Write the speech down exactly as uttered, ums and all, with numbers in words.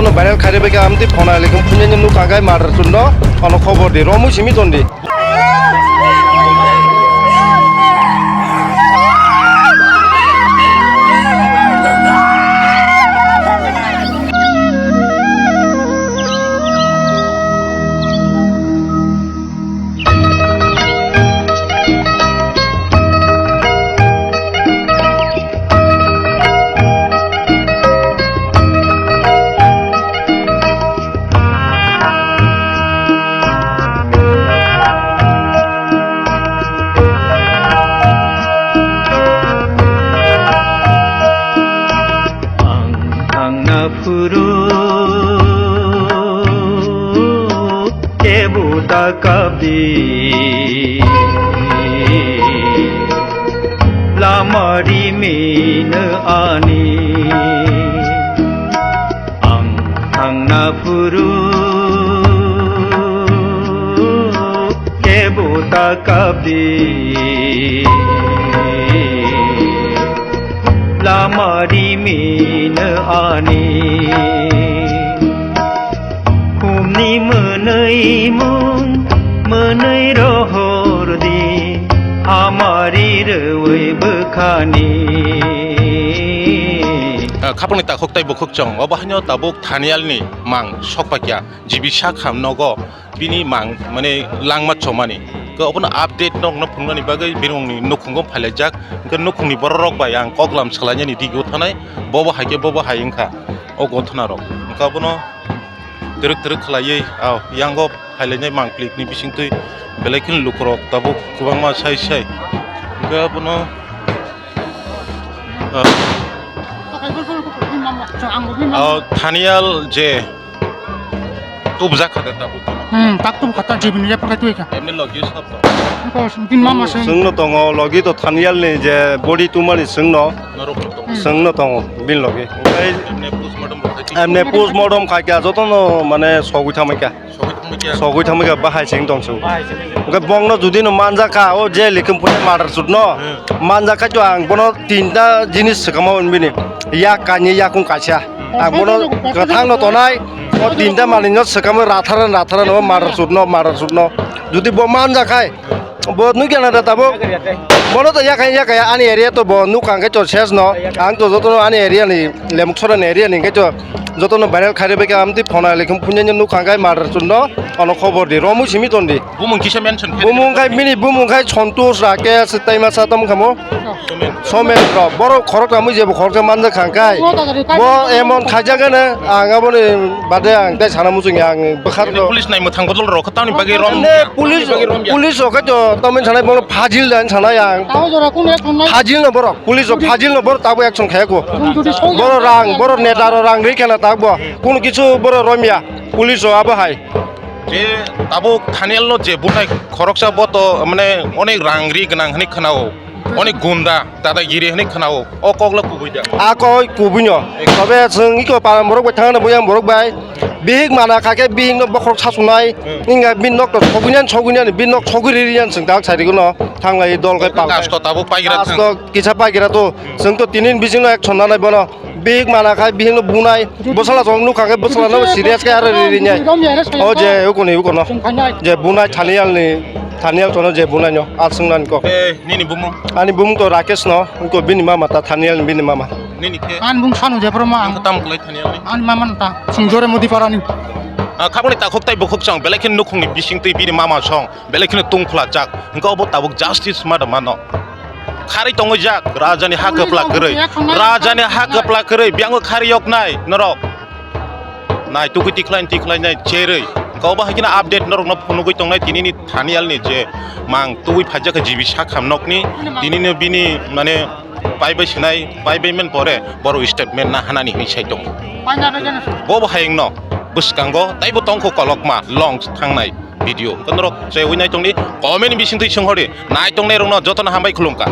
Ono viral khairi bai khe amtwi phone ailaikhwng, phunyaini nuk kangkhai murder chutno, ono khobor di, romwi simi ton di. Ang thangna phuru kebo da kabi lama rimino ani. Ang thangna phuru kebo ta kabi lama rimino ani. Humni mwnwi mung mwnwi rohor di amari rwi bwkhani. Ah, khapangni takhuk tei bukhuk chwng. Obo haino tabuk Thanialni mang sokpakya, G B sak ham nogo bini mang, mane, langma chomani. Ke obono update nokno phunuknani bagwi bini wngni nukhungo phailaijak. Hwnkhe nukhungni bororok bai ang koklam salainani digio thanai, bobo hai khe bobo hai wngkha o gothonarok. Hwnkhe obono twrwk twrwk khlaiwi, ah, yango phailainai mangplikni bisingtwi belai kheno lukurok tabuk kwbangma sai sai. Hwnkhe abono, ah, ah, Thanial je tubujak kha de tabuk. Hmm, tak tub kha ta jibini ya pakai tui kha. Emni logi sab to. Ko bin mama sing. Singno tongo, logi to Thanial ni je body tumani singno. Norok no tongo. Singno tongo, bin logi. Okai emni postmortem khai. Emni postmortem khai kya, joto no mane sogwi thamai kya. Sogwi thamai kya. Sogwi thamai kya, bahai sing tong su. Bahai sing. Okai bong no judi no manja kha, o je likhim pune murder shoot no. Hmm. Manja kha to ang bono tinta jinis swkama on bini. Yak kani yakung kaisa. Ang bono kwthang no tonai, o tinta manwi no swkamo ratharan ratharan o murder shoot no, murder shoot no. Judi bo manja khai, bo nukya na da tabuk. Bono to yakai yakai ani area to bo nuk ang khe to ses no. Ang to joto no ani area ni Lemuk Soran area ni khe to joto no viral khairi bai khe amtwi phone ailaikhwng phunyaini nuk ang khe murder shoot no. Ono khobor di, romwi simi ton di. Bumung kisa mention khe. Bumung khai bini bumung khai Santosh, Rakesh, tei masa tam khamo. Somen. Somen rok. Borok khorok tamui jebo khorok manjak khang kai. Bo emon khaijak gana, ang aboni bade ang tei sana muchung ang bwkhar. Police nai mwthang bodol rok tamni bagwi rom. Police, police rok to tamni sanai bono phajil dan sanai ang. Phajil no borok. Police rok phajil no borok tabo action khaya ko. Boro rang, boro neta ro rang ri khana tabo. Kuno kichu boro romya. Police rok abo hai. Je tabuk Thanial no je bunai khoroksa bo to mane onek rang ri gwnang hwnwi khwnao, onek gunda dadagiri hwnwi khwnao, o kok le kubui da? A kok kubui no. Tobe chwng iko param borok bai thangna boyang borok bai bihik mana kha khe bihik no bokhorok sasunai. Hmm. Inga bin nok to sogwi nani sogwi nani bin nok sogwi ri ri yan chwng dak sai ri gano thanglai dol kai pal. Last to tabuk paigra thang. Last to kisa paigra to chwng to tinin bising no action nanai bono. Bihik mana khai bihik no bunai. Bwsala chwng nukha khe bwsala no serious khe aro ri ri nai. O je ukuni ukono. Je bunai Thanial ni, Thanial tono je bunai no aswng nani ko. Eh, nini bumung? Ani bumung to Rakesh no, uko bini mama ta Thanial ni bini mama. Nini khe? Ani bumung Sanu Debbarma ang. Tam kulai Thanial ni? Ani mama no ta Singjore Modi Para ni. Ah, khaboni takhuk tai bukhuk chwng belai khe nukhung ni bising twi bini mama song. Belai kheno tungphla jak, hwnkhe obo tabuk justice ma da mano. Kharwi tongwi jak, rajani ha kwpla kwrwi, rajani ha kwpla kwrwi, biyangwi kharwi yoknai norok. Nai tugwi tikhlai tikhlai nai cherwi. Hwnkhe obo hai kheno update norokno phunugwi tongnai tinini Thanialni je mang tubui phaijak kha G B sakham nokni, tinino bini mane paibai sinai, paibai men pore boro statement na hanani hinwi sai tongo. Bobo hai wngno bwskango taibo tongkho kolokma long thangnai. Video. Hwnkhe norok cheui nai tongdi, comment ni bisingtwi swnghordi. Nai tongnairokno jotono hambai khulumkha.